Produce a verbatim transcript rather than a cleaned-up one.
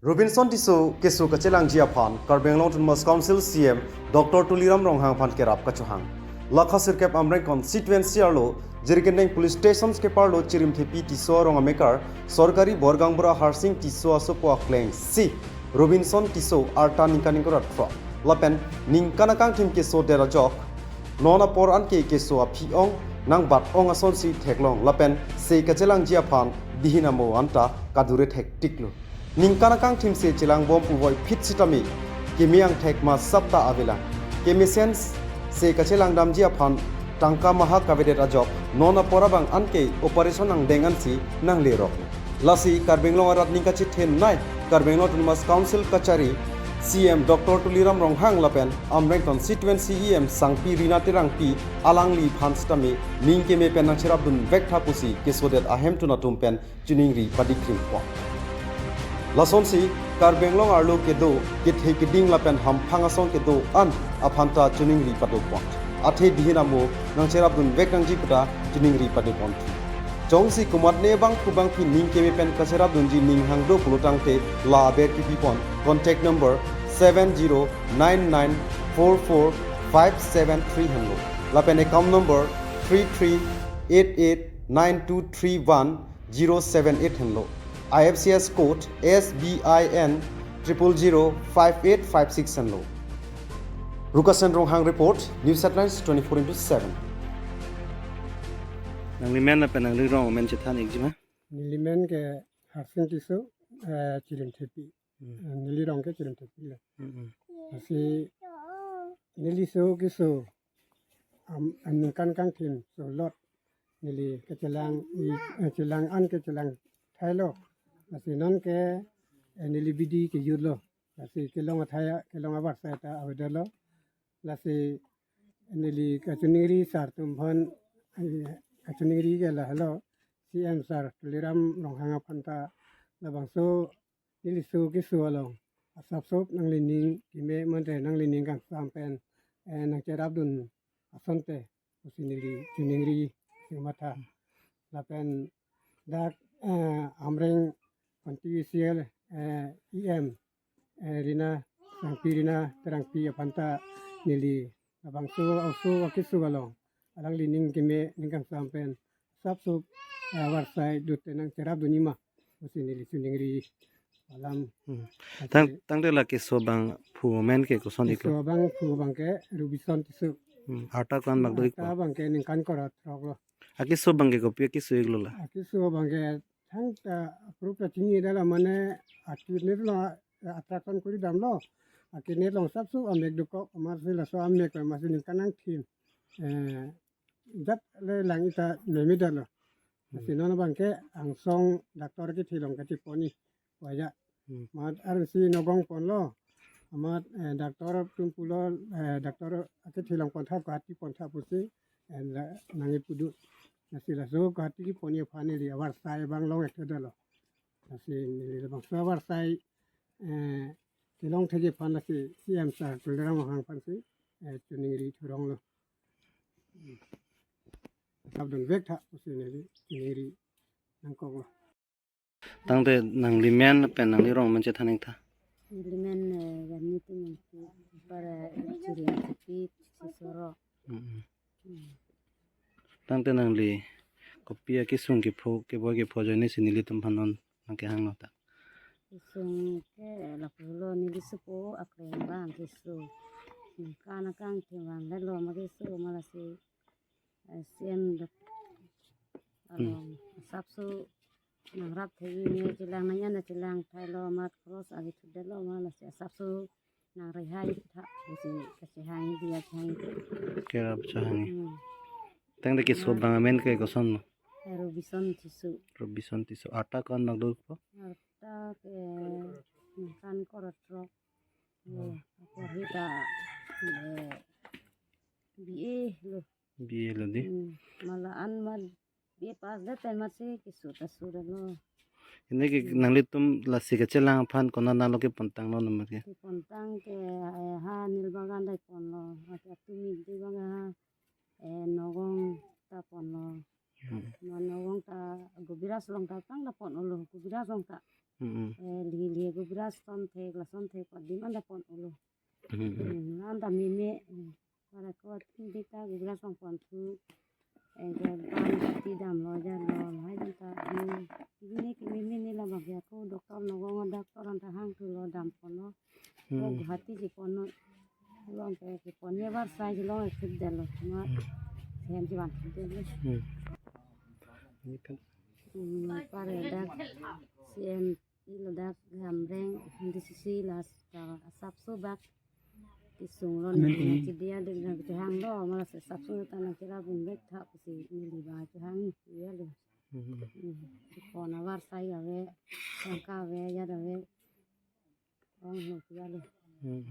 Robinson Tisso keso kachelangji aphan Karbi Anglong Autonomous Council C M Doctor Tuliram Ronghang aphan kerap kachohang. Lakha sirkep Amreng constituency arlo Jirikindeng Police Station keparlo Chirimthepi Tisso arong amekar sorkari bor gaonbura Harsing Tisso asopo akleng si Robinson Tisso arta ningkan ingkoi ra throk lapen ningkan akangthim keso det ajok non apor anke keso aphi-ong nangbat-ong asonsi theklong lapen se kachelangji aphan dihin amo anta kadure thektiklo. Ningkan akangthim se chelangbom puvoiphit sitame keme angthek ma sapta avelang. Kemesen se kachelangdamji aphan tangka maha kavedet ajok non apor abang anke operation angdeng ansi nanglerok. Lasi Karbi Anglong arat ning kachethenei Karbi Anglong Autonomous Council kachari C M Doctor Tuliram Ronghang lapen Amreng constituency E M Sangpi Rina Terangpi alangliphan sitame ning keme pen nangcherapdun vektha pusi kesodet ahemtun atum pen chiningri padikrimpo. Lasonsi Karbi Anglong arlo kedo kethe keding lapen hamphang asong kedo-an aphanta chiningri padopon. Athe dihin amo nangcherapdun vek nangji puta chiningri padopon. Jongsi komatne bangphu bangphi ning keme pen kacherapdunji ning hangdo pulotangte la aber kipipon contact number seven zero nine nine four four five seven three henlo. Lapen account number three three eight eight nine two three one zero seven eight henlo. I F S C code S B I N triple zero five eight five six henlo. Rukasen Ronghang report, News Headlines twenty-four into seven. Nangli men lapen nangli rong amen chethan ikji ma? Neli men ke Harsing Tisso, eh, Chirimthepi. Hmm. Eh, neli rong ke Chirimthepi le. Hmm, hmm. Lasi neli so keso am, am ningkan kangthim so lot neli kechelang i, eh, chelang an kechelang thailo. Lasi non ke, eh, neli bidi kejutlo. Lasi kelong athai, kelong avarsai ta avedetlo. Lasi neli kachiningri sar atum aphan, eh, kachiningri ke lahelo C M sar Tuliram Ronghang aphanta labangso neli so keso along asap sop nanglining keme mate nanglining kangsam pen, eh, nangcherapdun asonte pusi neli chiningri si matha. Lapen dak, eh, Amreng constituency, eh, E M, eh, Rina, Sangpi Rina Terangpi aphanta neli labangso oso akeso along alanglining keme ning kangsam pen asap sop, eh, avarsai dute nangcherapdun ima pusi neli chiningri alam. Hmm. Lasi tang, tangte la keso bangphu amen ke koson iklo? Keso bangphu abang ke Robinson Tisso. Hmm. Arta ko-an bak do ikpo? Arta abang ke ningkan ingkoi ra throklo. Akeso abang ke kopi akeso iklo la? Akeso abang ke thangta aprup ta chinidetlo mane akit netlong attraction kori damlo. Akit netlong asap sop amek dokok amatsi laso amek amatsi ningkan angthim, eh, jat le lang ita memedetlo. Hmm. Lasi non abang ke angsong doctor kethe along kachepon-i waya. Hmm. Amat arsi Nagaon ponlo. Amat, eh, doctor atum pulo, eh, doctor kethe along pontha Guwahati pontha pusi, eh, la, nangkepu do. Lasi laso Guwahati kepon-i aphan neli avarsai abang long-ikthedetlo. Lasi neli labangso avarsai, eh, kelong thekji aphan lasi C M sar Tuliram Ronghang aphansi, eh, chiningri thuronglo. Cherapdun vektha pusi neli chiningri nangkoklo. Tangte nangli men pen nangli rong amen chethan ingtha. Neli men, eh, Gani Tumengpi, para Chirimthepi, Sisoro. Mm, mm. Hmm. Tangte nangli kopi akesung kepho, keboi kepho ajoine si nelitum aphan non nangkehanglo ta? Kesung ke lapulo neli sopo akleng abang keso. Ningkan akangthim vangledetlo ma keso ma lasi, eh, C M dok. Hmm. Along asap sop nangrap thekji ne chelang nangji an chelang thailo amat cross ave thudetlo ma lasi asap sop nangrehai tha pusi kachehang dia chehang. Kerap chehang. Hmm. Tangte keso abang amen ke koson? Eh, Robinson Tisso. Robinson Tisso. Arta ko-an bak dokpo? Arta ke ningkan ingkoi ra throk. Hmm. Lo, ako hita, eh, B A lo. B A lo dei. Hmm. Mala an ma B A pass det pen amatsi keso ta sodetlo. Ini ke, hmm, nanglitum lasi kachelang aphan konat nanglo kepontanglo namat ke? Kepontang ke, eh, ha Nilbagan dai ponlo. Ake atum ik dei abang ha, eh, Nagaon ta ponlo. Hmm. Ma Nagaon ta Gobiraj along ta tang ta pon-olo, Gobiraj along ta. Hmm, hmm. Eh, lili Gobiraj Glass ton thek, glass ton thek, pon adim anta pon-olo. Hmm. Hmm, anta meme, hmm. Para ko atin di ta glass pon pon thu. Eh, ke ban ti damlo jalo, lahai anta, hmm. Ini ke meme ne labang ke ako doctor no go, doctor anta hang thulo, dam ponlo. Hmm. Ko Guwahati si ponlo. Long ke, ke pon ne bar sai si long ke thip detlo. Ma, hmm, hem si van thip detlo. Hmm. Ini kan. Hmm, para dak C M pi ladak Hamren D C C la ta asapso bak kesung lo. Amen, ne amen. Chidi adim nangkehang lo, ma la asapso ta nangkira bun bek tha pusi neli ba kehang ya lo. Hmm. Hmm. Pon abar sai ave, tangka ave, jat ave. Ong lo ya lo. Hmm.